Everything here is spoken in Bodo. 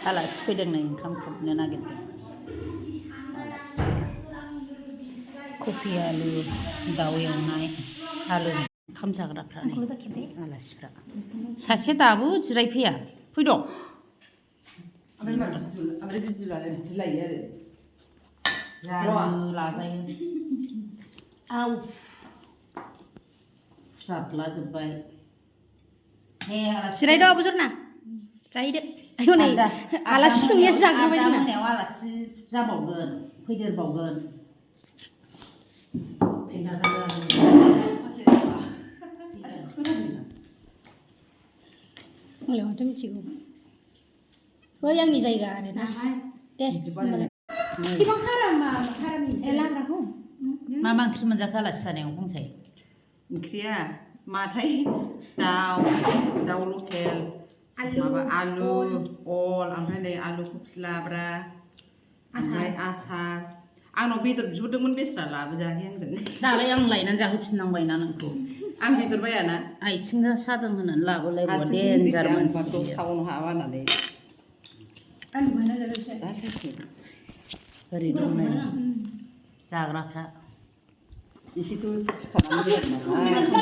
आलासि फैदों नै ओंखाम खुरनो नागिरदों आलासि फैदों कफि आलु दाउ एवनाय आलु ओंखाम जाग्राफ्रा नै आलासिफ्रा सासे दाबो जिरायफैया फैदों ओमफ्राय बिदि लायो आरो लाजायो आव जाद्लाजोब्बाय जिरायदो आब' जरना जाहैदो आयौ नै आलासि दंनायासो जाग्रोबाय जोंना मोनायाव आलासि जाबावगोन फैदेरबावगोन होनलाय माथो मिथिगौ बै आंनि जायगा आरोना दे होनबालाय इसेबां हारामनि लाब्राखौ मा मा ओंख्रि मोनजाखो आलासि जानायाव बुंसाय ओंख्रिया माथाय दाउ लकेल माबा आलु अल ओमफ्राय नै आलु कफि लाब्रा ओमफ्राय आसार आंनाव बेदर बिहरदोंमोन बेस्रा लाबोजायाखै आंजों दालाय आं लायनानै जाहोफिननांबायना नोंखौ आं बेदर बायाना आथिं सादों होननानै लाबोलायबाय देन्जार मानसि टाउनाव हाबा होननानै आलु बायना जादोंसै ओरै दं नै जाग्राफ्रा एसेथ' सिखारनानै